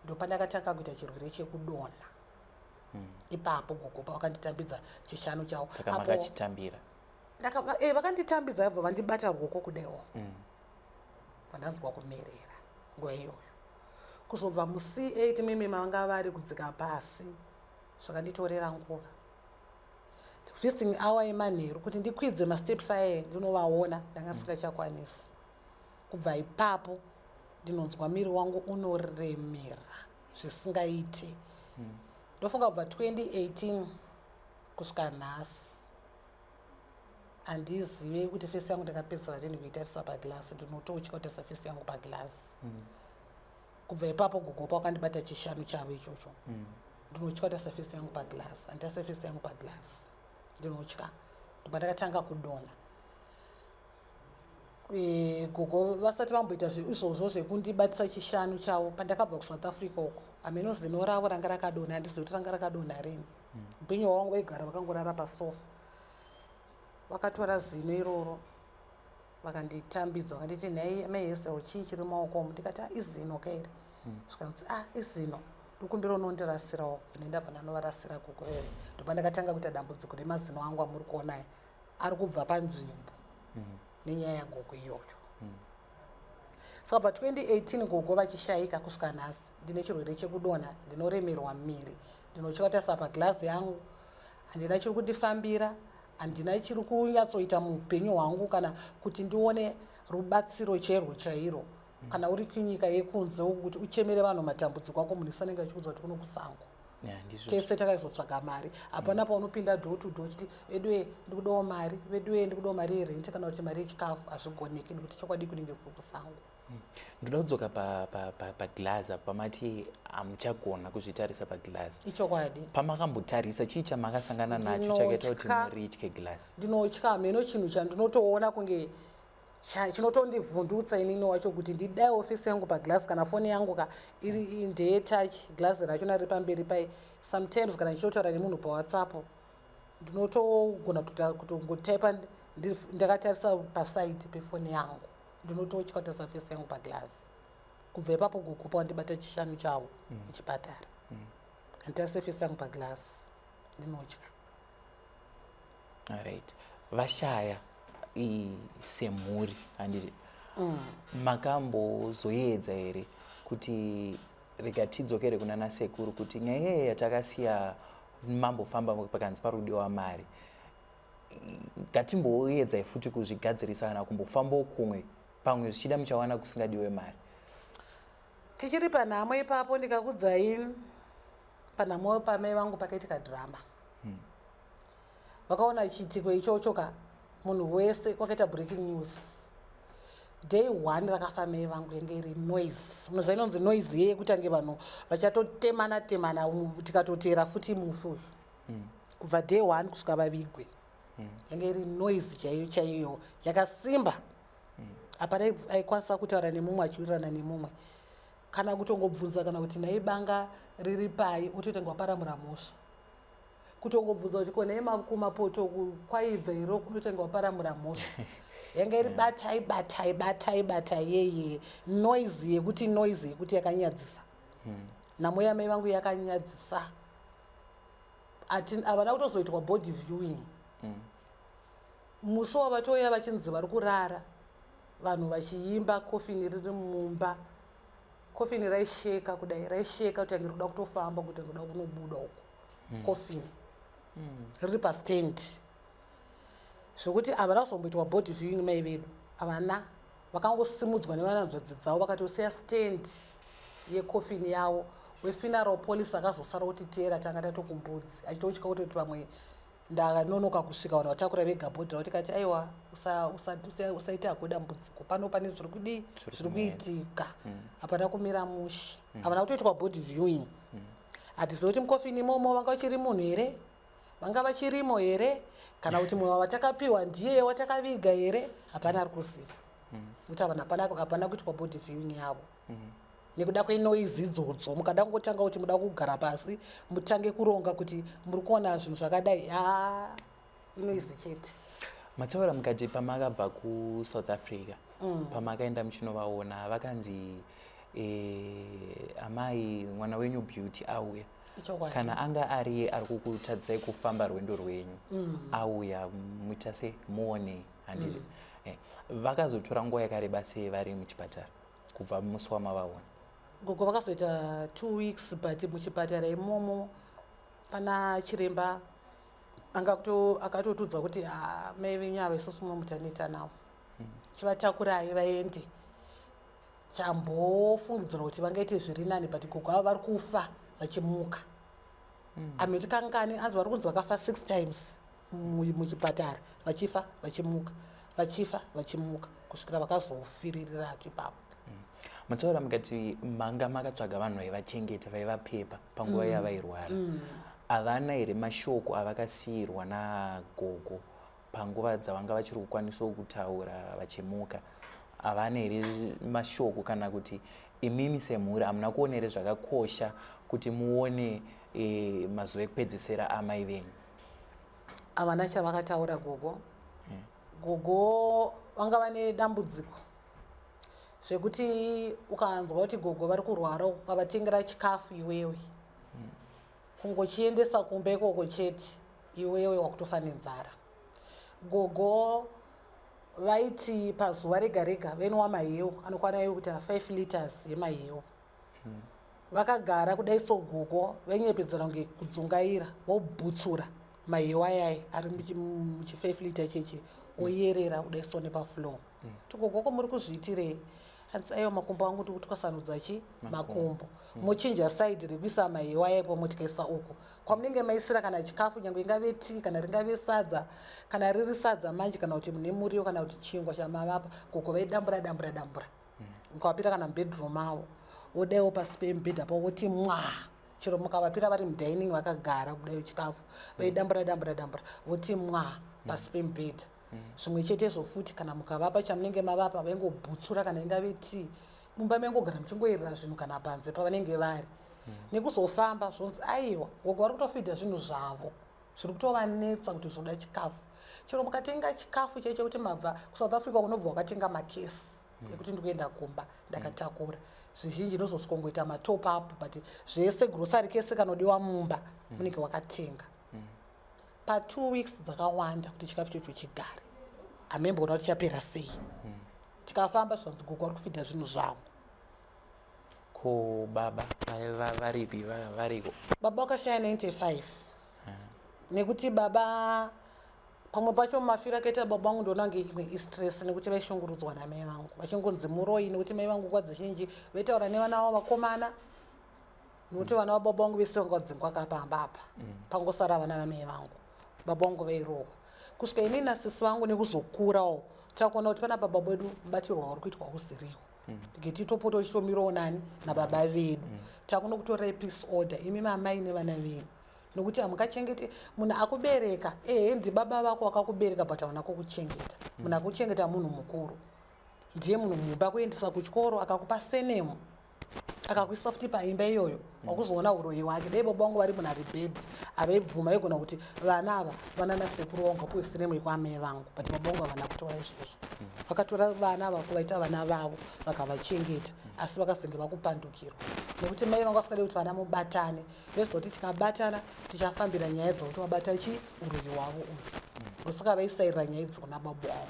Ndopandakatanga kuita chirwere chekudonha. Ipapo gogo pavakanditambidza chishanu chavo. Saka makachitambira? Vakanditambidza, bva vandibata ruoko kudewo. Vandanzwa kumerera nguva iyoyo. Kuzobva muc8 mimi mavanga vari kudzika pasi, zvakanditorera nguva. Visiting hour yemanheru, kuti ndikwidze masteps aye ndinovaona, ndanga singachakwanisi. Kubva ipapo ndinonzwa miri wangu unoremera zvisingaite. Ndofunga kubva 2018 kusvika nhasi handizive kuti face yangu ndakapedzisira rini kuitarisa pagirasi. Ndinototya kutarisa face yangu pagirasi. Kubva ipapo gogo pakandibata chishanu chavo ichocho. Ndinotya kutarisa face yangu pagirasi, handitarisa face yangu pagirasi, ndinotya. Ndobva ndakatanga kudonha. Gogo vasati vamboita izvozvo zvekundibatisa chishanu chavo, pandakabva kuSouth Africa uko, hameno zino ravo ranga rakadonha, handizivi kuti ranga rakadonha rini. Upenyu hwavangu vaigara vakangorara pasofa, vakatora zino iroro vakanditambidza, vakanditi, "Nhai mai Hesel, chii chiri mumaoko umu?" Ndikati, "A, izino kairi." Zvikanzi, "A, izino, ndikumbira unondirasirawo." Ndabva ndanovarasira gogo veve. Ndobva ndakatanga kuita dambudziko remazino angu amuri kuonaya ari kubva panzvimbo nenyaya yagogo iyoyo. Saka pa2018 gogo vachishayika kusvika nhasi ndine chirwere chekudonha, ndinoremerwa miri, ndinotya kutarisa pagirazi yangu, handina chiri kundifambira, handina chiri kunyatsoita muupenyu hwangu kana kuti ndione rubatsiro chairwo chairo. Kana uri kunyika yekunze uku, kuti uchemere vanhu matambudziko ako, munhu isanenge achikuudza kuti kuno kusango tese takazotsvaga mari, hapana paunopinda door to door chiti, "Veduwe, ndikudawo mari, veduwe, ndikudawo mari yerenti kana kuti mari yechikafu." Hazvigoneki nekuti chokwadi kunenge kuri kusango. Ndoda kudzoka paglass pa, pa pamati hamuchagona kuzvitarisa paglass. Ichokwadi. Pamakambotarisa, chii chamakasangana nacho chakaita kuti muritye glass? Ndinotya mheno chinhu chandinotoona kunge chinotondivhundutsa inini wacho kuti ndidai ofisi yangu paglass, kana foni yangu ka iri ndeyetouch, glass rachona riri pamberi pai. Sometimes kana ndichitotaura nemunhu paWhatsApp, ndinotogona kutongotaipa ndakatarisa paside pefoni yangu. Ndinototya kutarisa face yangu paglass kubva ipapo gogo pawandibata chishanu chavo muchipatara. Handitarise face yangu paglass, ndinotya. Alright, vashaya semhuri, handiti? Makambozoedza here kuti rega tidzokere kuna nasekuru kuti nyaya iyeye yatakasiya mambofamba pakanzi pari kudiwa mari, ngatimboedzai futi kuzvigadzirisa kana kumbofambawo kumwe, pamwe zvichida muchawana kusingadiwe mari? Tichiri panhamo ipapo, ndikakudzai panhamo pamai vangu pakaitika drama. Vakaona chiitiko ichocho ka, munhu wese kwakaita breaking news. Day one rakafa mai vangu yange iri noise. Munoziva inonzi noise yeye yekutange vanhu vachatotemana temana, tikatoteera futi mufi uyu. Kubva day one kusvika vavigwe. Yange iri noise chaiyo chaiyo yakasimba. Hapana aikwanisa kutaura nemumwe achiwirirana nemumwe. Kana kutongobvunza kana kuti nhai banga riri pai, wotoita kunge waparamura mhosva. Kutongobvunza kuti ko nhai kumapoto kwaibva here, unoita kunge waparamura mhosva. Yanga iri batai batai batai batai yeye, noise yekuti, noise yekuti yakanyadzisa. Nhamo yamai vangu yakanyadzisa. Havana kutozoitwa body viewing. Musi wavatouya vachinzi vari kurara, vanhu vachiimba, kofini riri mumba, kofini raisheka kudai, raisheka kuti ange rikuda kutofamba, kuti ange kuda kunobuda uko. Kofini riri pastand, zvekuti havana kuzomboitwa body viewing. Mai vedu havana, vakangosimudzwa nevanhanzvadzi dzavo, vakatosiya stand yekofini yavo. Wefuneral police akazosara kuti teera, tanga tatokumbudzi, achitotya kutoti pamwe ndanonoka kusvika, vanhu vatakura vega body ravo. Tikati aiwa, usaite hako dambudziko pano, pane zviri kudii, zviri kuitika, hapana kumira mushe. Havana kutoitwa body viewing. Hatizivi kuti mukofini imomo vanga vachiri munhu here, vanga vachirimo here, kana kuti munhu watakapiwa ndiye watakaviga here. Hapana ari kuziva kuti vanhu hapana kuitwa body viewing yavo nekuda kwenoise idzodzo. Mukada kungotanga kuti muda kugara pasi, mutange kuronga kuti muri kuona zvinhu zvakadai, ha, inoise chete. Mataura mukati pamakabva kuSouth Africa, pamakaenda muchinovaona, vakanzi amai, mwana wenyu Beauty auya. Ichokwadi. Kana anga ariye ari kukutadzisai kufamba rwendo rwenyu, auya, muita se muone, handiti? Vakazotora nguva yakareba sei vari muchipatara kubva musi wamavaona? Gogo vakazoita 2 weeks, but muchipatara imomo pana chiremba anga akatotudza kuti, "Ah, mai venyu ava isusu munomutaneta navo, chivatakurai vaende. Chambofungidzira kuti vangaite zviri nani, but gogo ava vari kufa vachimuka." Ameti kangani anzi vari kunzi vakafa six times muchipatara, vachifa vachimuka, vachifa vachimuka, kusvikira vakazofiririra ipapo. Mataura mukati manga makatsvaga vanhu vaivachengeta, vaivapepa panguva yavairwara. Havana here mashoko avakasiyirwa nagogo panguva dzavanga vachiri kukwanisawo kutaura vachimuka? Havana here mashoko, kana kuti imimi semhuri hamuna kuona here zvakakosha kuti muone mazuva ekupedzisira amai venyu? Havana chavakataura gogo. Gogo vanga vane dambudziko zvekuti ukanzwa kuti gogo vari kurwara, ukavatengera chikafu iwewe, kungochiendesa kumba ikoko chete, iwewe wakutofa nenzara. Gogo vaiti pazuva rega rega vainwa maheu anokwana iwo kuita 5 liters yemaheu. Vakagara kudai so, gogo vainyepedzera kunge kudzungaira, vobhutsura maheu ayai ari muchi 5 liter cheche, oyerera kudai so nepafloor. Tigogoko, muri kuzviitirei? Hanzi, aiwa, makumbo angu ndikutwasanudza chi makumbo. Mochinja side rekuisa maheu ayaipo, motikaisa uko kwamunenge maisira kana chikafu, nyange ingave tii kana ringave sadza, kana riri sadza manje, kana kuti mune muriwo, kana kuti chingwa chamavapa. Gogo vaidambura dambura dambura. Mukavapira kana mubedroom avo, wodaiwo pasi pemubhedha pavo, woti mwa. Chero mukavapira vari mudining vakagara kudai chikafu, vaidambura dambura dambura, voti mwa pasi pemubhedha. Zvimwe chetezvo futi kana mukavapa chamunenge mavapa, vaingobhutsura, kana ingave tii. Mumba maingogara muchingoyerera zvinhu kana panze pavanenge vari. Nekuzofamba zvonzi aiwa, gogo vari kutofidha zvinhu zvavo, zviri kutovanetsa kuti zvoda chikafu. Chero mukatenga chikafu chaicho kuti mabva kuSouth Africa, unobva wakatenga makesi ekuti ndikuenda kumba ndakatakura zvizhinji, inozosvikongoita matop up, but zvese grocery kese kanodiwa mumba munenge wakatenga pa2 weeks dzakawanda kuti chikafu chocho chigare. Hamemboona kuti chapera sei. Tikafamba zvanzi gogo vari kufidha zvinhu zvavo. Ko baba varipi? Variko? Baba vakashaya 95, nekuti baba pamwe pacho mafiro akaita baba vangu ndoona kunge imwe istress, nekuti vaishungurudzwa namai vangu vachingonzi muroi, nekuti mai vangu nguva dzizhinji vaitaura nevana vavo vakomana, nekuti vana vababa vangu vese vanga vadzingwa kapamba apa, pangosara vana namai vangu. Baba vangu vairohwa kusvika inini nasisi vangu nekuzokurawo takuona kuti pana baba vedu mubatirwa uri kuitwa usiriwo, ndiketi topota uchitomirawo nani nababa vedu. Takunokutorai peace order imi mamai nevana venyu, nokuti hamungachengeti munhu akubereka. Ehe, ndibaba vako wakakubereka, but hauna kukuchengeta. Munhu akuchengeta munhu mukuru, ndiye munhu mumba, kuendesa kuchikoro, akakupa senemu. Akakuisa futi paimba iyoyo, wakuzoona uroyi hwake. Dai baba vangu vari munhu ari bad, havaibvuma. Vaigona kuti vana ava vana nasekuru vangu, vapuwe surname yekwaamai vangu, but baba vangu havana kutora izvozvo. Vakatora vana ava kuvaita vana vavo, vakavachengeta, asi vakazenge vakupandukirwa nekuti mai vangu vasingade kuti vana mubatane. Vezoti tikabatana tichafambira nyaya dzokuti vabata chi uroyi hwavo uyu. Ndosaka vaisairira nyaya idzi kuna baba vangu.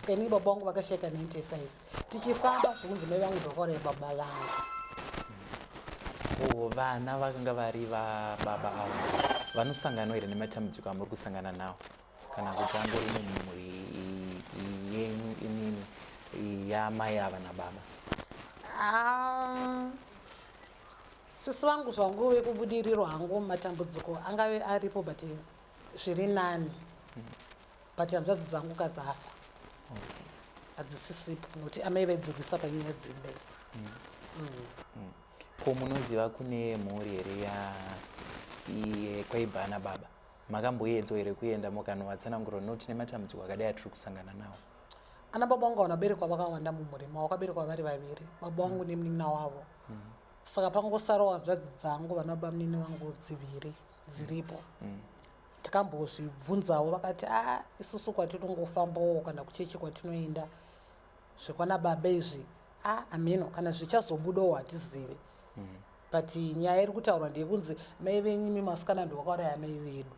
Saka inini baba vangu vakashaika 95, tichifamba zvokunzi mai vangu ndakauraya baba vangu. Ko vana vakanga vari vababa ava vanosanganawo here nematambudziko amuri kusangana nawo, kana kuti angori mumhuri yenyu imimi yamai ava nababa? Ah, sisi vangu zvangu vekubudiriro hangu, matambudziko angave aripo, but zviri nani. But hanzvadzi dzangu kadzafa, hadzisisipo nokuti amai vaidzirwisa panyaya dzimbe. Ko munoziva kune mhuri here ya kwaibva ana baba? Makamboedzwa here kuenda mukanovatsanangura noti nematambudziko akadai atiri kusangana nawo? Ana baba vangu vanaberekwa vakawanda mumhuri mavo. Vakaberekwa vari vaviri, baba vangu nemunin'ina wavo. Saka pangosarawo hanzvadzi dzangu, vana baba munini vangu dziviri dziripo. Takambozvibvunzawo, vakati a isusu kwatinongofambawo kana kuchechi kwatinoenda, zvekwana baba izvi a hameno kana zvichazobudawo, hatizive. But nyaya iri kutaurwa ndeyekunzi mai venyu imi masikana ndovakauraya amai vedu,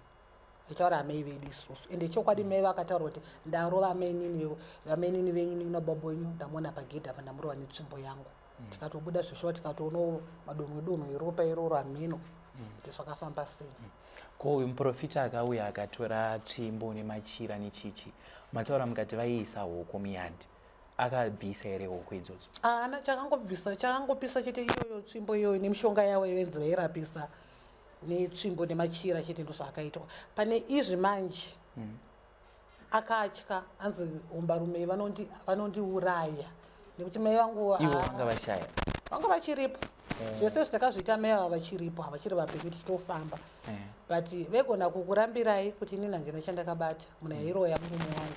aitaura amai vedu isusu. Ende chokwadi mai vakataura kuti ndarova amainini venyu nababa wenyu, ndamuona pagedhi apa, ndamurova netsvimbo yangu. Tikatobuda zvishuwa, tikatoonawo madonhwe donhwe eropa iroro, hameno kuti zvakafamba sei. Ko uyu muprofita akauya akatora tsvimbo nemachira nechichi, mataura mukati vaiisa hoko muyadhi, akabvisa here hoko idzodzo? Haana chakangobvisa, chakangopisa chete iyoyo tsvimbo iyoyo nemishonga yavo yenzi vairapisa netsvimbo nemachira chete, ndo zvaakaitwa pane izvi manje. Akatya, anzi hombarume vanondiuraya nekuti mai vangu Ivo vanga vashaya? Vanga vachiripo. Zvese zvitakazviita mai ava vachiripo, havachiri vapenyu, tichitofamba. But vaigona kukurambirai kuti inini handina chandakabata, munhu airoya murume wangu.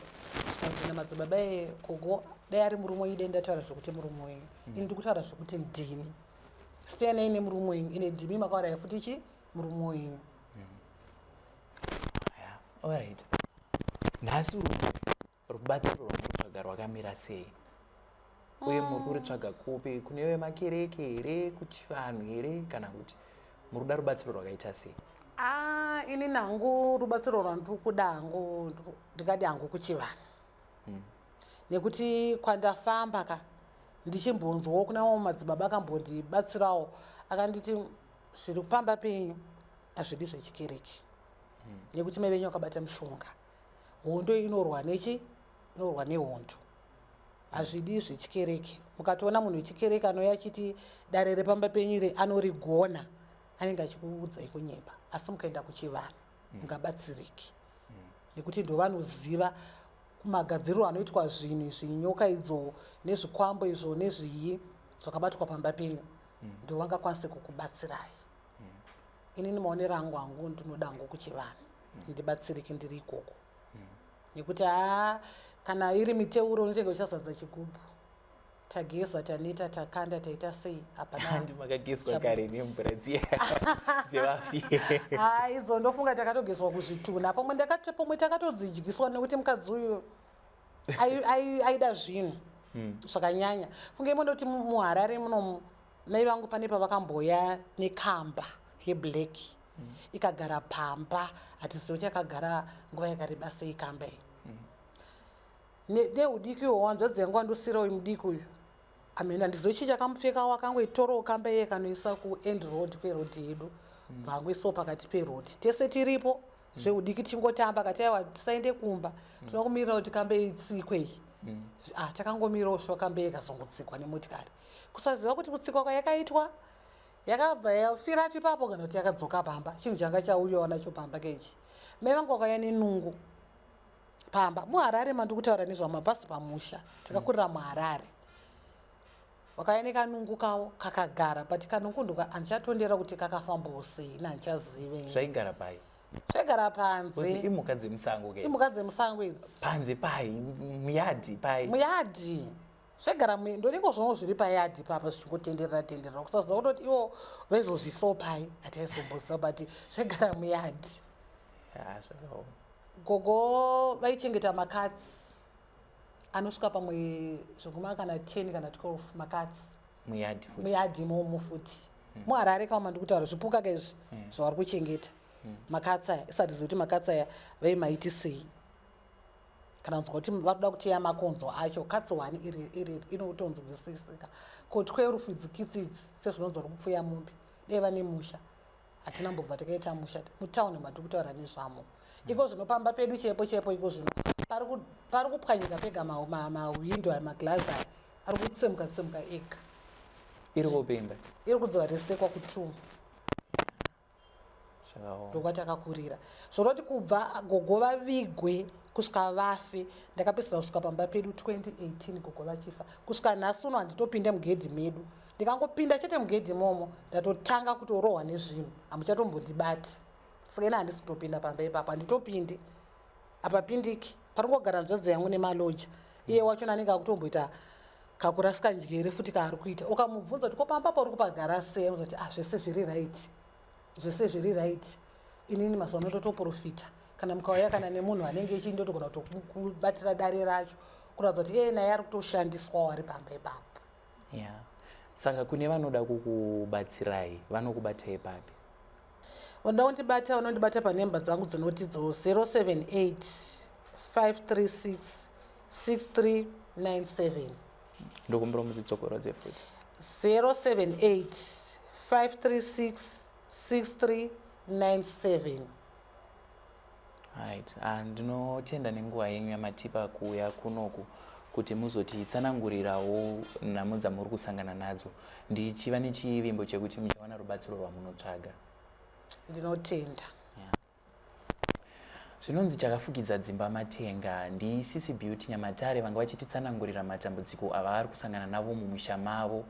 Zvikanzi namadzibaba egogo, dai ari murume wenyu dai ndataura zvekuti murume wenyu. Ini ndiri kutaura zvekuti ndimi, siyanai nemurume wenyu, ine ndimi makauraya futi chi murume wenyu. Yeah, alright. Nhasi rubatsiro rwamuri kutsvaga rwakamira sei, uye muri kuritsvaga kupi? Kune vemakereke here, kuchivanhu here, kana kuti muri kuda rubatsiro rwakaita sei? Ah, ini nangu rubatsiro rwandiri kuda hangu, ndingadi hangu kuchivanhu, nekuti kwandafamba ka ndichimbonzwawo kuna mamwe madzibaba akambondibatsirawo, akanditi zviri kupamba penyu hazvidi zvechikereke, nekuti mai venyu vakabata mushonga. Hondo inorwa nechi inorwa nehondo, hazvidi zvechikereke. Mukatoona munhu wechikereke anouya achiti dare repamba penyu iri anorigona, anenge achikuudzai kunyepa. Asi mukaenda kuchivanhu mungabatsiriki, nekuti ndovanoziva kumagadziriro anoitwa zvinhu izvi, nyoka idzo nezvikwambo izvo nezviyi zvakabatwa pamba penyu, ndovangakwanise kukubatsirai. Inini maonero angu hangu, ndinoda hangu kuchivanhu ndibatsirike ndiri ikoko, nekuti haa, kana iri miteuro unotenge uchazadza chigubhu, tageza, taneta, takanda, taita sei, hapana. Handi makagezwa kare nemvura dziya dzevafi? Ha, idzo ndofunga takatogezwa kuzvituna, pamwe pamwe takatodzidyiswa, nekuti mukadzi uyu aida zvinhu zvakanyanya. Funge monoti muHarare munomu mai vangu pane pavakamboya nekamba yeblack, ikagara pamba. Hatizivi kuti yakagara nguva yakareba sei kamba iyi. Neudiki uhwo, hanzvadzi yangu andosira uyu mudiki uyu, amene handizivi chii chakamupfekawo, akangoitorawo kamba iye kanoisa kuend road kweroad yedu, bva angoisawo pakati peroad, tese tiripo zveudiki tingotamba. Kati aiwa, tisaende kumba, tinoda kumirira kuti kamba itsikwe iyi. Ah, takangomirawo shuwa, kamba iyi ikazongotsikwa nemotikari. Kusaziva kuti kutsikwa kwayakaitwa yakabva yafira ipapo kana kuti yakadzoka pamba. Chinhu changa chauyawo nacho pamba kechi, mai vangu vakauya nenungu pamba muHarare mandiri kutaura nezvamapasi pamusha takakurira muHarare. Vakauya nekanungu kavo kakagara, but kanungu ndoka handichatondera kuti kakafambawo sei, ina handichazive. Zvaigara pai? Zvaigara panze. Imhuka dzemusango ke? Imhuka dzemusango idzi. Panze pai? Muyadhi pai? Muyadhi. Zvegara ndoniko zvongo zviri payadhi papa zvichingotenderera tenderera, kusaziva kutoti ivo vaizozvisawo pai, hataizomboziva, but zvegara muyadhi. Ya, zvakaoma. Gogo vaichengeta makatsi anosvika pamwe zveguma kana 10 kana 12 makatsi. Muyadhi futi? Muyadhi imomo futi, muHarare kauma. Ndikutaura zvipuka kaizvi zvavari kuchengeta, makatsi aya. Isati ziva kuti makatsi aya vaimaiti sei, kana kunzwa kuti vari kuda kuteya makonzo acho. Katsi 1 iri iri inotonzwisisika, ko 12 idzi kitsi idzi, sezvinonzi vari kupfuya mombe, dai vane musha. Hatina mbobva takaita musha mutauni matiri kutaura nezvamo. Iko zvino pamba pedu chepo chepo, iko zvino pari kupwanyika pega, mahwindo aya, maglazi aya ari kutsemuka tsemuka ega. Iri kupinda? Iri kudziva resekwa kutumu. Zvakaoma. Ndokwatakakurira. Zvoroti kubva gogo vavigwe kusvika vafe, ndakapedzisira kusvika pamba pedu 2018 gogo vachifa. Kusvika nhasi uno handitopinde mugedhi medu. Ndikangopinda chete mugedhi imomo, ndatotanga kutorohwa nezvinhu, hamuchatombondibati. Saka ina handisi kutopinda pamba ipapo, handitopindi, hapapindiki. Paringogara nzvadzi yangu nemaloja. Iye wachona anenge akutomboita kakurasika njere futi kaari kuita. Ukamubvunza kuti ko pamba pauri kupagara sei, anozoti, "Ah, zvese zviri right, zvese zviri right. Inini mazuva ano ndotoprofita. Kana mukauya kana nemunhu anenge echindotogona kutokubatira dare racho," kuratidza kuti iye naye ari kutoshandiswawo ari pamba ipapo. Ya, saka kune vanoda kukubatsirai, vanokubatai papi? Vanoda kundibata, vanondibata panhemba dzangu dzinoti dzo 078 536 6397. Ndokumbira mudzidzokorodze futi. 078 536 6397. Right, ndinotenda nenguva yenyu yamatipa kuuya kunoku kuti muzotitsanangurirawo nhamo dzamuri kusangana nadzo, ndichiva nechivimbo chekuti muchawana rubatsiro rwamunotsvaga. Ndinotenda. Zvinonzi chakafukidza dzimba matenga. NdiSisi Beauty Nyamatare vanga vachititsanangurira matambudziko avari kusangana navo mumusha mavo,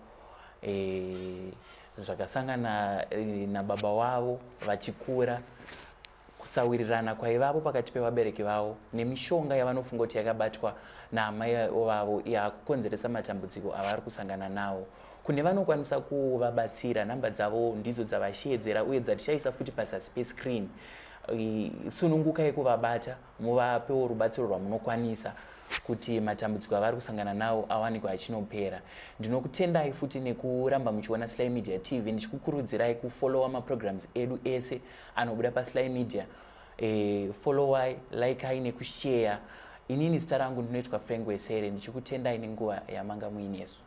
zvakasangana nababa wavo vachikura, kusawirirana kwaivapo pakati pevabereki vavo, nemishonga yavanofunga kuti yakabatwa naamai vavo yakukonzeresa matambudziko avari kusangana nawo. Kune vanokwanisa kuvabatsira, nhamba dzavo ndidzo dzavashedzera uye dzatichaisa futi pazasi pescreen. Sunungukai kuvabata, muvapewo rubatsiro rwamunokwanisa kuti matambudziko avari kusangana nawo awanikwe achinopera. Ndinokutendai futi nekuramba muchiona Sly Media TV, ndichikukurudzirai kufollowa maprograms edu ese anobuda paSly Media. Followai, likai nekushare. Inini zita rangu ndinoitwa Frank Wesere, ndichikutendai nenguva yamanga muinesu.